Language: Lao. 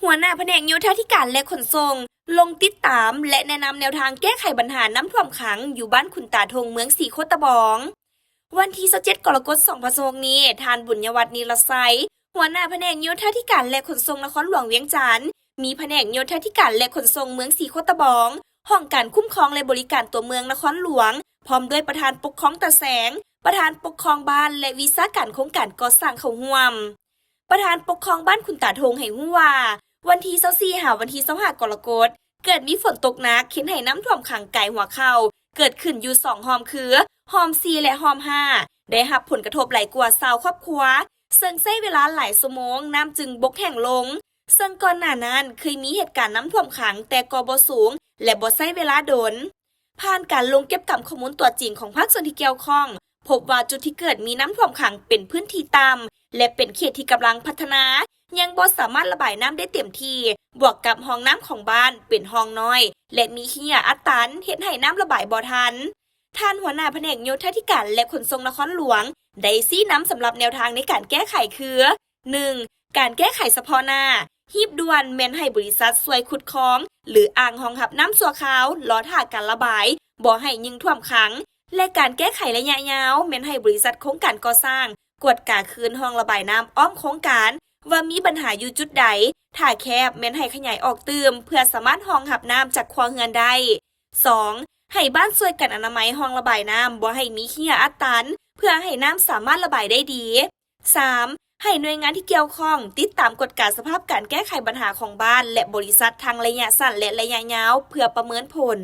ຫົວໜ້າພະແນກໂຍທາທິການ ແລະ ຂົນສົ່ງ ລົງຕິດຕາມ ແລະ ແນະນຳແນວທາງແກ້ໄຂບັນຫານ້ຳຖ້ວມຂັງ ຢູ່ບ້ານຂຸນຕາທົງ ເມືອງສີໂຄດຕະບອງ. ວັນທີຊາວເຈັດ ກໍລະກົດ ສອງພັນຊາວຫົກນີ້, ທ່ານ ບຸນຍະວັດ ນິລະໄຊ, ຫົວໜ້າພະແນກໂຍທາທິການ ແລະ ຂົນສົ່ງນະຄອນຫຼວງວຽງຈັນ, ມີພະແນກໂຍທາທິການ ແລະ ຂົນສົ່ງເມືອງສີໂຄດຕະບອງ, ຫ້ອງການຄຸ້ມຄອງ ແລະ ບໍລິການຕົວເມືອງນະຄອນຫຼວງ, ພ້ອມດ້ວຍປະທານປົກຄອງຕາແສງ, ປະທານປົກຄອງບ້ານ ແລະ ວິຊາການໂຄງການກໍ່ສ້າງເຂົ້າຮ່ວມ. ປະທານປົກຄອງບ້ານຂຸນຕາທົງໃຫ້ຮູ້ວ່າ, ວັນທີຊາວສີ່ ຫາວັນທີຊາວຫ້າ ກໍລະກົດ, ເກີດມີຝົນຕົກໜັກ ເຮັດໃຫ້ນ້ຳຖ້ວມຂັງກາຍຫົວເຂົ້າ ເກີດຂຶ້ນຢູ່ສອງຮ່ອມຄື ຮ່ອມສີ່ ແລະ ຮ່ອມຫ້າ ໄດ້ຮັບຜົນກະທົບຫຼາຍກວ່າຊາວຄອບຄົວ, ເຊິ່ງໃຊ້ເວລາຫຼາຍຊົ່ວໂມງ ນ້ຳຈຶ່ງບົກແຫ້ງລົງ, ເຊິ່ງກ່ອນໜ້ານັ້ນເຄີຍມີເຫດການນ້ຳຖ້ວມຂັງ ແຕ່ກໍບໍ່ສູງ ແລະ ບໍ່ໃຊ້ເວລາດົນ. ຜ່ານການລົງເກັບກຳຂໍ້ມູນຕົວຈິງຂອງພາກສ່ວນທີ່ກ່ຽວຂ້ອງ, ພົບວ່າຈຸດທີ່ເກີດມີນ້ຳຖ້ວມຂັງເປັນພື້ນທີ່ຕ່ຳ ແລະ ເປັນເຂດທີ່ກຳລັງພັດທະນາ, ຍັງບໍ່ສາມາດລະບາຍນ້ຳໄດ້ເຕັມທີ່, ບວກກັບຮ່ອງນ້ຳຂອງບ້ານເປັນຮ່ອງນ້ອຍ ແລະ ມີຂີ້ເຫຍື້ອອັດຕັນ, ເຮັດໃຫ້ນ້ຳລະບາຍບໍ່ທັນ. ທ່ານຫົວໜ້າພະແນກໂຍທາທິການ ແລະ ຂົນສົ່ງນະຄອນຫຼວງ ໄດ້ຊີ້ນຳສຳລັບແນວທາງໃນການແກ້ໄຂຄື, ໜຶ່ງ ການແກ້ໄຂສະເພາະໜ້າ, ຮີບດ່ວນແມ່ນໃຫ້ບໍລິສັດຊ່ວຍຂຸດຄອງ ຫຼື ອ່າງຮອງຮັບນ້ຳຊົ່ວຄາວ ລໍຖ້າການລະບາຍ, ບໍ່ໃຫ້ຍິ່ງຖ້ວມຂັງ ແລະ ການແກ້ໄຂໄລຍະຍາວ ແມ່ນໃຫ້ບໍລິສັດໂຄງການກໍ່ສ້າງ ກວດກາຄືນຮ່ອງລະບາຍນ້ຳອ້ອມໂຄງການ ວ່າມີບັນຫາຢູ່ຈຸດໃດ, ຖ້າແຄບແມ່ນໃຫ້ຂະຫຍາຍອອກຕື່ມ ເພື່ອສາມາດຮອງຮັບນ້ຳຈາກຄົວເຮືອນໄດ້. ສອງ ໃຫ້ບ້ານຊ່ວຍກັນອະນາໄມຮ່ອງລະບາຍນ້ຳ ບໍ່ໃຫ້ມີເຫື່ອອັດຕັນ ເພື່ອໃຫ້ນ້ຳສາມາດລະບາຍໄດ້ດີ. ສາມ ໃຫ້ໜ່ວຍງານທີ່ກ່ຽວຂ້ອງຕິດຕາມກວດກາສະພາບການແກ້ໄຂບັນຫາຂອງບ້ານ ແລະ ບໍລິສັດທັງໄລຍະສັ້ນ ແລະ ໄລຍະຍາວ ເພື່ອປະເມີນຜົນ.